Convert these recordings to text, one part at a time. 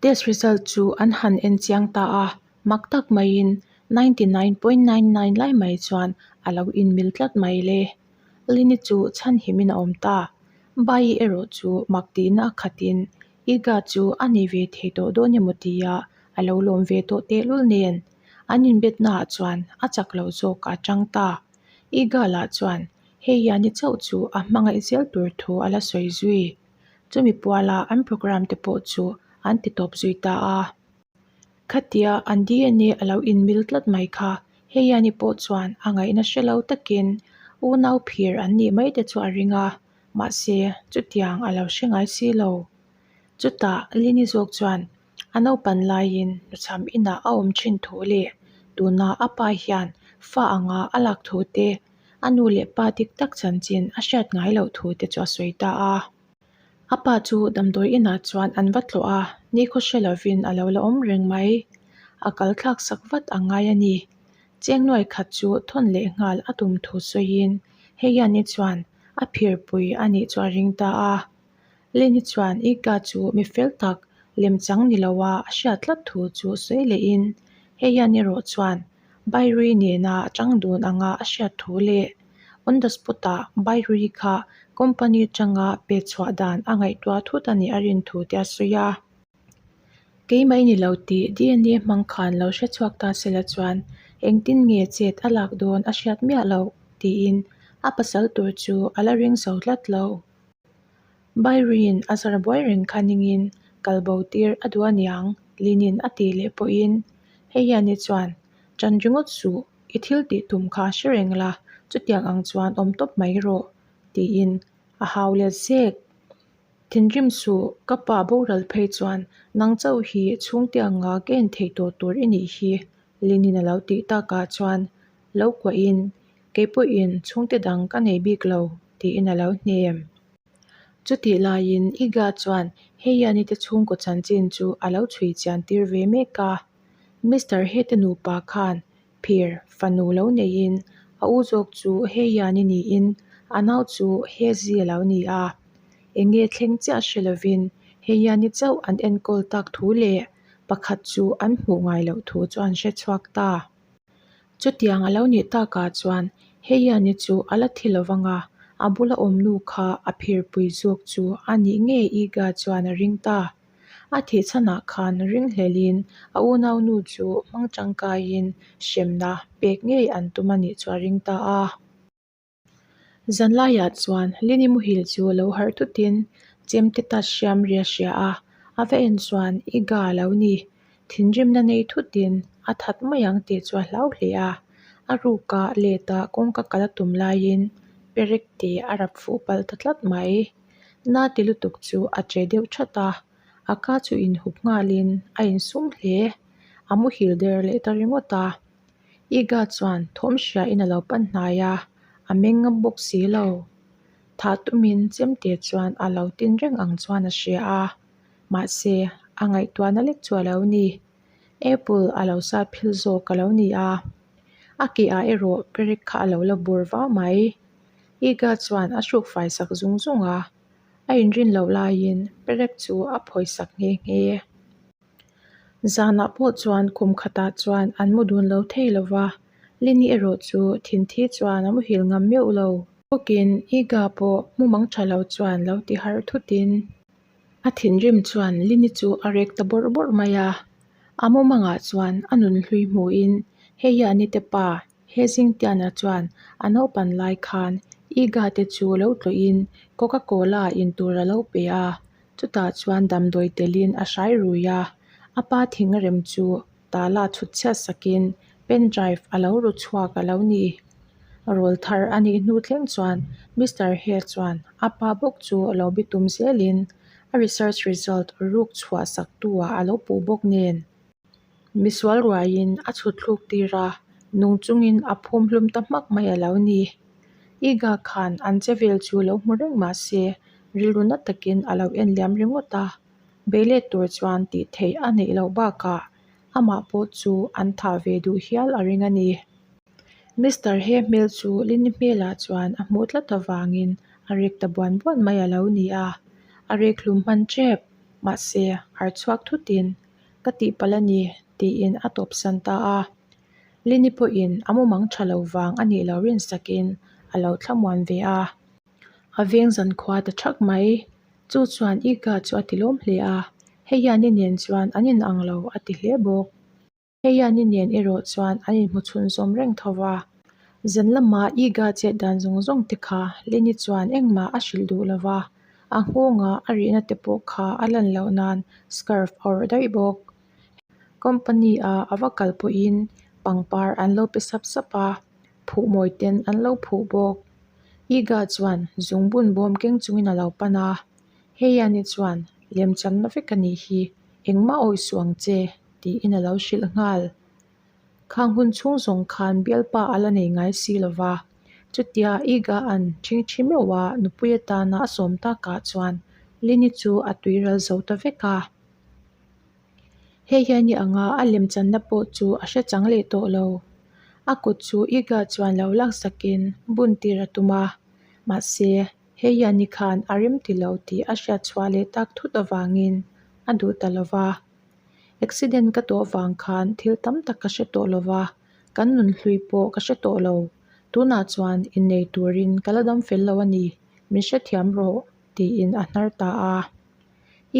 Test result chu an han en chiang ta a, mak tak maiin 99.99 lai mai chuan a lo inmil tlat mai le. Lini chu chhanhimin a awm ta. Bayi erawh chu mak tihna a khatin Iga chu a nei ve thei tawh dawn emaw tia a lo lawm ve tawh tehlul nen an inbetnaah chuan a chak lo zawk a tang ta. Iga lah chuan hei hian i chauh chu a hmangaih zel tur thu a la sawi zui. Chumi puala an programme te pawh chu an ti tawp zui ta a. Khatia an DNA a lo inmil tlat mai kha hei hian i pawh chuan a ngaihna hre lo takin unau phir an nih mai te chu a ring a. Mahse, chutiang a lo hre ngai si lo. Chutah Lini zawk chuan a naupan laiin nuchham inah a awm thin thu leh tuna a pa hian fa anga a lak thu te, a nu leh pa dik tak chanchin a hriat ngai loh thu te chu a sawi ta a. A pa chu damdawi inah chuan an va tlawh a, nikhaw hre lovin a lo la awm reng mai. A kal thlak sak vat ang ngai a ni. Cheng nuai khat chu thawn leh nghal a tum thu sawiin Heiani chuan a phirpui a nih chu a ring ta a. Leni chuan Ika chu mi fel tak lemchang ni loa a hriat tlat thu chu sawi lehin Heiani erawh chuan Bairui nena a chang dun anga a hriat thu leh on the spot ah Bairui kha company atanga pe chhuah dan a ngaihtuah thut a nih a rin thu te a sawi a. Keimah i ni lo tih DNA hmang khan lo hre chhuak ta sela chuan engtin nge chet a lak dawn a hriat miah loh tiin a pasal tur chu a la ring zo tlat lo. Byron a zar buai reng kha ningin kal bo tir a duh aniang Linin a tih leh pawhin hei hian i chuan ṭan ringawt suh i thil tih tum kha hre reng la chutiang ang chuan awm tawp mai rawh tiin a hau let zek. Thinrim suh, ka pa boral phei chuan nang chauh hi chhungte anga ka en theih tawh tur i nih hi, Linin a lo tih takah chuan lo kuahin kei pawhin chhungte dang ka nei bik lo tiin a lo hnem. Chutih laiin Iga chuan Heiani te chhungkaw chanchin chu a lo chhui chian tir ve mek a. Mister Hete nupa khan Phir fanu lo neiin a u zawk chu Heiani niin a nau chu Hezi a lo ni a. Enge thleng chiah hre lovin Heiani chauh an enkawl tak thu leh pakhat chu an hmuh ngai loh thu chu an hre chhuak ta. Chutiang a lo nih takah chuan Heiani chu a la thi lo vang a, a bula awm nu kha a phirpui zawk chu a nih ngei Iga chuan a ring ta. A thih chhanah khan ringhlelin a unaunu chu hmang tangkaiin hremna pek ngei an tum a nih chu a ring ta a. Zanlaiah chuan Lini muhil chu lo harh thutin chemte tat hriam ri a hria a, a va en chuan i ga a lo ni. Thinrimna nei thutin a that mai ang tih chu a hlau hle a, a ruka leta kawngka kal a tum laiin perek te a rap fuh palh ta tlat mai. Na ti lutuk chu a che deuh that a, a ka chu inhup nghalin a insum hle. A muhil der leh ta ringawt a. Iga chuan thawm hriain a lo pan hnai a, a meng ngam bawk si lo. Thah tumin chemte chuan a lo tin reng ang chuan a hria a, mahse a ngaihtuahna lek chu a lo ni. Apple a lo sat phil zawk a lo ni a, a ke ah erawh perek kha a lo la bur vau mai. Iga chuan a hruk fai sak zung zung a, a inrin loh laiin perek chu a phawi sak nghe nghe. Zanah pawh chuan kum khatah chuan an mu dun lo thei lo va, Lini erawh chu thinthi chuan a muhil ngam meuh lo. Bawkin Iga pawh mumang tha lo chuan lo ti harh thutin a thinrim chuan Lini chu a rek ta bawrh bawrh mai a. A mumangah chuan a nunhlui hmuhin hei hi a nite pa He Zingtiana chuan a naupan lai khan Iga te chu lo tlawhin Coca Cola in tur a lo pe a, chutah chuan damdawi telin a hrai rui a, a pa thingrem chu tala chhut chhiat sakin pen drive a lo ru chhuak a lo ni. Rawl thar a nih hnu thleng chuan Mister He chuan a pa bawk chu a lo bitum zelin a research result ruk chhuah sak tu ah a lo puh bawk nen. Misual ruaiin a chhut thluk tir a, nung chungin a phum hlum ta hmak mai a lo ni. Iga khan an che vel chu lo hmu reng mah se, rilru na takin a lo en liam ringawt a. Beilet tur chuan tih theih a neih loh bakah amah pawh chu an thah ve duh hial a ring a ni. Mister He hmel chu Lini hmelah chuan a hmuh tlat avangin a rek ta buan buan mai a lo ni a, a rek hlum hman tep. Mahse, harh chhuak thutin, Ka tihpalh a ni, tiin a tawpsan ta a. Lini pawhin a mumang tha lo vang a nih lo rinsakin a lo thlamuan ve a. A veng zankhua ta thak mai. Chu chuan Ika chu a ti lawm hle a, hei hian i nen chuan an inang lo a ti hle bawk. Hei hian i nen erawh chuan an inhmu chhunzawm reng tho va. Zan lama Iga chet dan zawng zawng te kha Lini chuan engmah a hrilh duh lo va, a nghawnga a rihna te pawh kha a lan loh nan scarf a awrh daih bawk. Company a a va kal pawhin pangpar an lo pe sap sap a, phuh mawi ten an lo phuh bawk. Iga chuan zungbun bawm keng chungin a lo pan a, Hei ani chuan lemchanna vek a nih hi, engmah awih suh ang che, tiin a lo hrilh nghal. Khang hun chhung zawng khan bialpa a la nei ngai si lo va, chutia Iga an ṭhingṭhi meuh a nupui atana a sawm takah chuan Lini chu a tuiral zo ta vek a. Hei hian i anga a lemchanna pawh chu a hre chang leh tawh lo. A kut chu Iga chuan lo laksakin bun tir a tum a, mahse hei hian i khan a rem ti lo tih a hriat chhuah leh tak thut avangin a duh ta lo va. Accident ka tawh vang khan thil tam tak ka hre tawh lo va, kan nunhlui pawh ka hre tawh lo. Tunah chuan innei turin ka la dam fel lo a ni, min hrethiam rawh tiin a hnar ta a.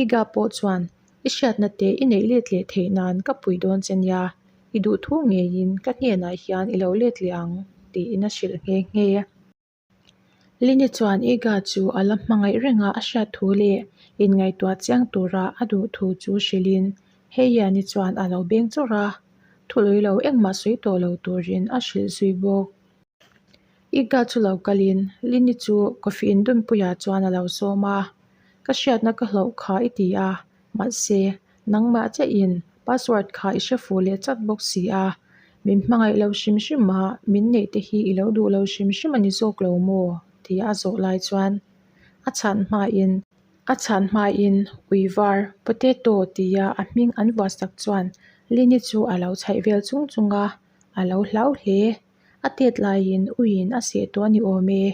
Iga pawh chuan I hriatna te i neih let leh theih nan ka pui dawn che nia, i duhthu ngeiin ka hnenah hian i lo let leh ang, tiin a hrilh nghe nghe. Lini chuan Iga chu a la hmangaih reng a, a hriat thu leh inngaihtuah chiang tura a duh thu chu hrilhin Heiani chuan a lo beng chawrh a, thulawi lo engmah sawi tawh lo turin a hrilh zui bawk. Iga chu lo kalin Lini chu coffee indunpuiah chuan a lo sawm a, Ka hriatna ka hlauh kha i ti a, mahse, nangmah chiahin password kha i hre fuh leh chat bawk si a, min hmangaih lo hrim hrim a, min neih te hi i lo duh lo hrim hrim a ni zawk lo maw? tia a zawh lai chuan a chhan hmain a chhan hmain ui var potato tia a hming an vuah sak chuan Lini chu a lo chhaih vel chung chung a, a lo hlau hle. A tet laiin uiin a seh tawh a ni awm e.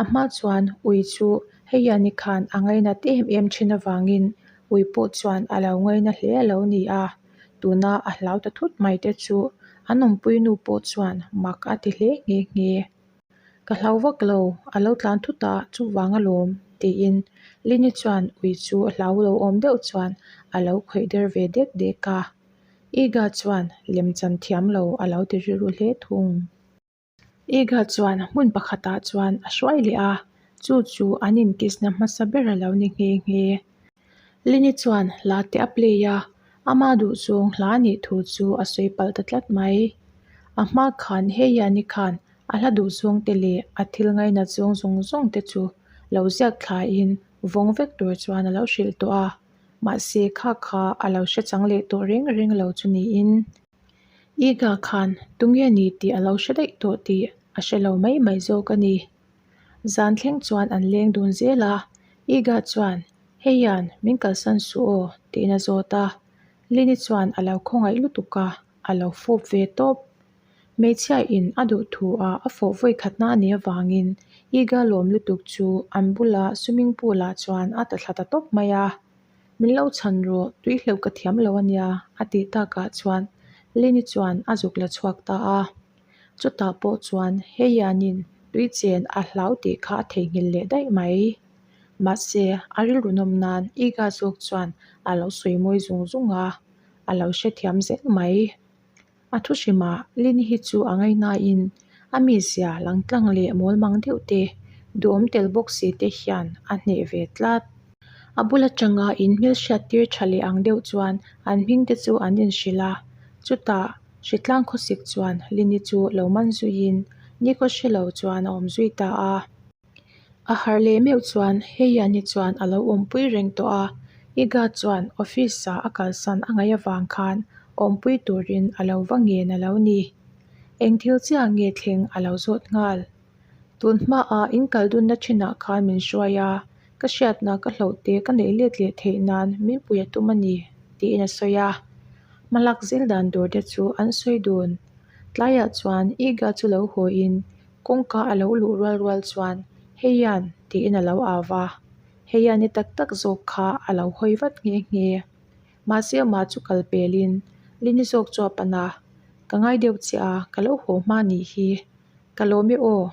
A hma chuan ui chu hei hian i khan a ngainat em em thin avangin ui pawh chuan a lo ngaina hle a lo ni a, tuna a hlau ta thut mai te chu an awmpui nu pawh chuan mak a ti hle nghe nghe. Ka hlau vak lo, a lo tlan thut a, chuvang alawm tiin Lini chuan ui chu a hlau lo awm deuh chuan a lo khawih der ve dek dek a. Iga chuan lemchan thiam lo a lo ti rilru hle thung. Iga chuan hmun pakhatah chuan a hruai leh a, chu chu an inkisna hmasa ber a lo ni nghe nghe. Lini chuan hla te a play a, ama duhzawng hla nih thu chu a sawi palh ta tlat mai. A hma khan Heiani khan a hla duhzawng te leh a thil ngainat zawng zawng zawng te chu lo ziak thlain vawng vek tur chuan a lo hrilh tawh a. Mahse kha kha a lo hre chang leh tawh reng reng lo chu niin Iga khan tunge ni tih a lo hre daih tawh tih a hre lo mai mai zawk a ni. Zan thleng chuan an leng dun zel a, Iga chuan Heian min kalsan suh aw tiin a zawt a, Lini chuan a lo khawngaih lutuk a, a lo fawp ve tawp. Hmeichhia in a duh thu a a fawh vawi khatna a nih avangin Iga lawm lutuk chu an bula swimming pool ah chuan a ta thla ta tawp mai a. Min lo chhan rawh, tui hleuh ka thiam lo a nia a tih takah chuan Lini chuan a zuk la chhuak ta a. Chutah pawh chuan Heianin tui chen a hlau tih kha a theihnghilh leh daih mai. Mahse, a rilru nawm nan Iga zawk chuan a lo sawi mawi zung zung a, a lo hrethiam zel mai. A thu hrimah Lini hi chu a ngaihnain a mizia langtlang leh mawlmang deuh te, duhawm tel bawk si te hian a hneh ve tlat. A bul atanga in hmelhriat tir tha leh ang deuh chuan an hming te chu an inhrilh a, chutah hritlang khawsik chuan Lini chu lo man zuiin nikhaw hre lo chuan a awm zui ta a. A harh leh meuh chuan Heiani chuan a lo awmpui reng tawh a, Iga chuan office ah a kalsan a ngaih avang khan awmpui turin a lo va ngen a lo ni. Eng thil chiah nge thleng a lo zawt nghal. Tun hmaah in kal dunna thinah khan min hruai a, ka hriatna ka hloh te ka neih let leh theih nan min pui a tum a ni, tiin a sawi a. Hmalak zel dan tur te chu an sawi dun. Tlaiah chuan Iga chu lo hawiin Kawngka a lo luh rual rual chuan, Heian! tiin a lo au va. Heiani tak tak zawk kha a lo hawi vat nghe nghe. Mahse amah chu kal pelin Lini zawk chu a pan a, Ka ngai deuh che a, ka lo haw hma nih hi. Ka lawm e aw,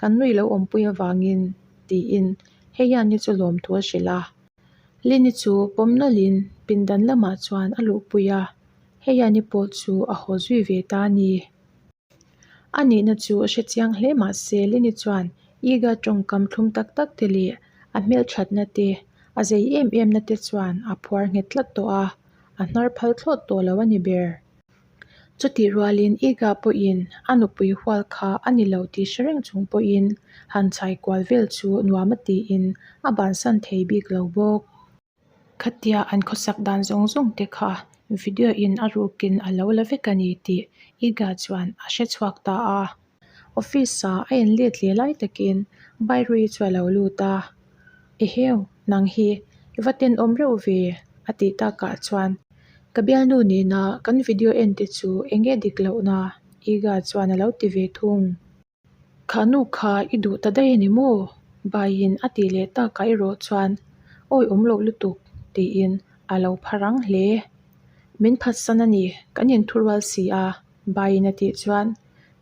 kan nui lo awmpui avangin, tiin Heiani chu lawmthu a hrilh a. Lini chu pawm nawlhin pindan lamah chuan a luhpui a, Heiani pawh chu a haw zui ve ta a ni. A nihna chu a hre chiang hle mah se Lini chuan Iga tawngkam thlum tak tak te leh a hmelthatna te, a zei em em na te chuan a phuar nghet tlat tawh a, a hnar phal thlawt tawh lo a ni ber. Chutih rualin Iga pawhin a nupui hual kha a ni lo tih hre reng chung pawhin han chhai kual vel chu nuam a tiin a bansan thei bik lo bawk. Khatia an khawsak dan zawng zawng te kha video in a rukin a lo la vek a ni tih Iga chuan a hre chhuak ta a. Office ah a en let leh lai takin Bairui chu a lo lut a, Eheu, nang hi i va tenawm reuh ve a tih takah chuan ka bialnu nena kan video en te chu eng nge dik lohna Iga chuan a lo ti ve thung. Kha nu kha i duh ta daih a ni maw? Baiin a tih leh takah erawh chuan awi awm loh lutuk tiin a lo pha rang hle. Min phatsan a ni, kan inthurual si a, Baiin a tih chuan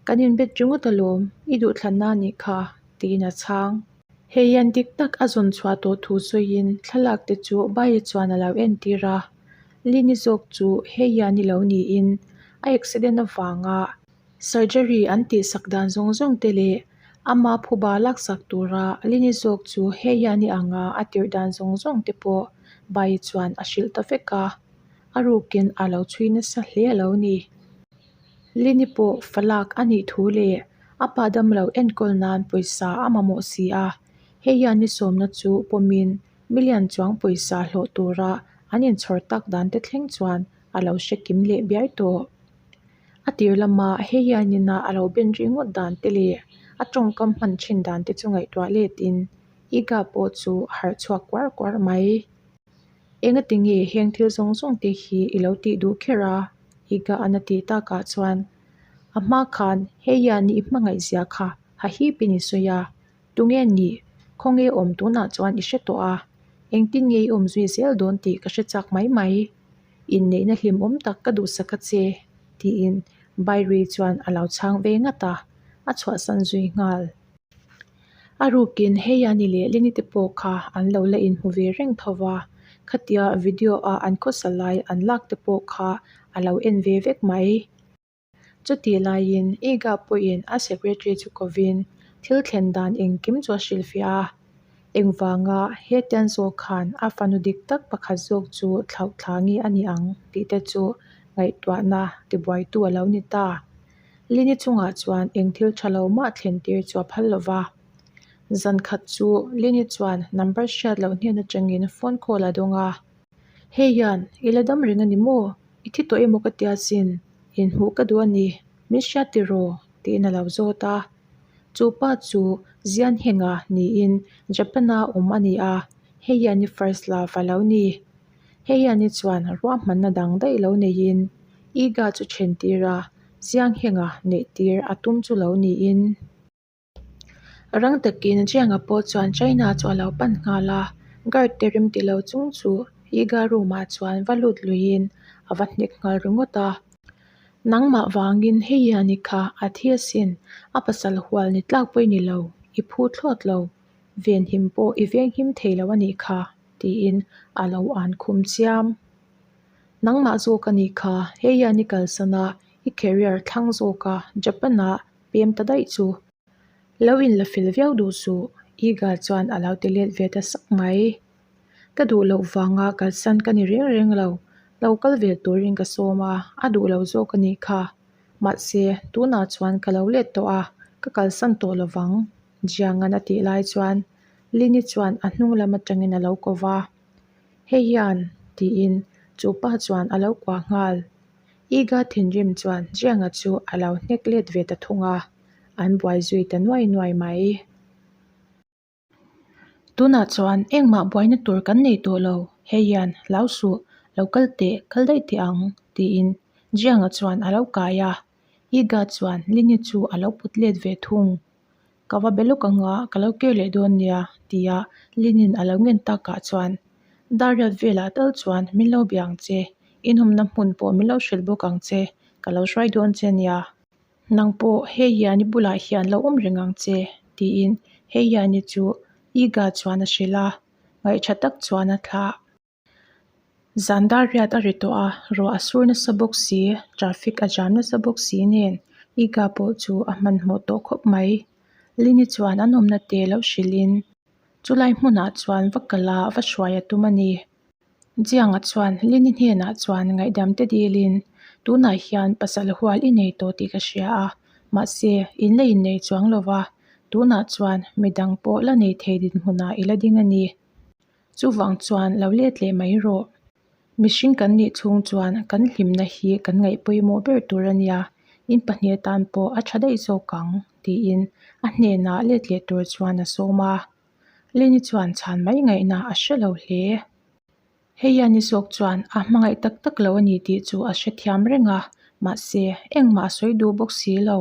kan inbet ringawt alawm, i duhthlanna a nih kha tiin a chhang. Hei hian dik tak a zawn chhuah tawh thu sawiin thlalak te chu Baia chuan a lo entir a. Lini zawk chu hei hian i lo niin a accident avanga Surgery an tihsak dan zawng zawng te leh ama phuba laksak tura Lini zawk chu hei hian i anga a tirh dan zawng zawng te pawh Bai chuan a hrilh ta vek a, a rukin a lo chhui nasa hle a lo ni. Lini pawh falak a nih thu leh a pa damlo enkawl nan pawisa a mamawh si a, hei hian i sawmna chu pawmin million chuang pawisa hlawh tura an inchhawr tak dan te thleng chuan a lo hre kim leh biai tawh. A tir lama hei hian ina a lo ben ri ngawt dan te leh a tawngkam hman thin dan te chu ngaihtuah letin Iga pawh chu a harh chhuak kuar kuar mai. Engati nge heng thil zawng zawng te hi i lo tih duh kher a? Iga an a tih takah chuan a hma khan hei hian i hmangaih zia kha hahipin i sawi a, tunge nih khawnge awm tunah chuan i hre tawh a, engtin nge i awm zui zel dawn tih ka hre chak mai mai. Inneihna hlimawm tak ka duhsak a che, tiin Bairi chuan a lo chhang ve ngat a, a chhuahsan zui nghal. A rukin Heiani leh Lini te pawh kha an lo la inhmu ve reng tho va, khatia video a an khawsa lai an lak te pawh kha a lo en ve vek mai. Chutih laiin Iga pawhin a secretary chu kovin thil thlen dan engkim chu a hrilhfiah a. Engvanga hetiang zawk khan a fanu dik tak pakhat zawk chu thlauh thla nge a ni ang tih te chu ngaihtuahna tibuaitu a lo ni ta. Lini chungah chuan eng thil tha lo mah thlen tir chu a phal lo va. Zan khat chu Lini chuan number hriat loh hnen atangin phone call a dawng a. Hei hian i la dam reng a ni maw? I thi tawh emaw ka tia sin, inhmuh ka duh a ni, min hriat tiraw? tiin a lo zawt a. Chu pa chu Zian Henga niin Japan-a awm a ni a, hei hian i first love a lo ni. Hei hian i chuan ruahmanna dang daih lo neiin Iga chu then tir a, Ziang Henga neih tir a tum chu lo niin. Rang takin Jianga pawh chuan China chu a lo pan nghal a, guard te rem ti lo chung chu Yiga room ah chuan va lut luiin a va hnek nghal ringawt a. Nangmah vangin hei hian i kha a thi asin, a pasal hual ni tlak pawh i ni lo, i phu thlawt lo, venhim pawh i venghim thei lo a nih kha, tiin a lo an khum chiam. Nangmah zawk a nih kha, hei hian i kalsan a, i career thlang zawk a, Japan ah Pem ta daih chu. Lo in la fel viau duh suh, Iga chuan a lo ti let ve ta sak mai. Ka duh loh vanga kalsan ka ni reng reng lo, lo kal ve turin ka sawm a, a duh lo zawk a nih kha. Mahse, tunah chuan ka lo let tawh a, ka kalsan tawh lo vang, Jiangan a tih lai chuan Lini chuan a hnung lam atangin a lo ko va. Hei hian, tiin chu pa chuan a lo kuah nghal. Iga thinrim chuan Jianga chu a lo hnek let ve ta thung a, an buai zui ta nuai nuai mai. Tunah chuan engmah buaina tur kan nei tawh lo, hei hian hlau suh, lo kal teh, kal daih teh ang, tiin Jianga chuan a lo kai a. Iga chuan Lini chu a lo put let ve thung. Ka va be lawk ang a, ka lo kir leh dawn nia, tia Linin a lo ngen takah chuan dar riat velah tal chuan min lo bia ang che, inawmna hmun pawh min lo hrilh bawk ang che, ka lo hruai dawn che nia. Nang pawh hei hian i bulah hian lo awm reng ang che, tiin hei hian i chu Iga chuan a hrilh a, ngaihṭha tak chuan a thlah. Zan dar riat a ri tawh a, ruah a sur nasa bawk si, traffic a jam nasa bawk si nen Iga pawh chu a hmanhmawh tawh khawp mai. Lini chuan an awmna te lo hrilhin chulai hmunah chuan va kal a, va hruai a tum a ni. Jianga chuan Lini hnenah chuan ngaihdam te dilin, Tunah hian pasal hual i nei tawh tih ka hria a, mahse in la innei chuang lo va, tunah chuan midang pawh la nei thei dinhmunah i la ding a ni. Chuvang chuan lo let leh mai rawh. Mihring kan nih chhung chuan kan hlimna hi kan ngaih pawimawh ber tur a nia, in pahnih atan pawh a tha daih zawk ang, tiin a hnenah let leh tur chuan a sawm a. Lini chuan chhan mai ngaihna a hre lo hle. Hei a ni zawk chuan a hmangaih tak tak lo a ni tih chu a hrethiam reng a, mahse engmah a sawi duh bawk si lo.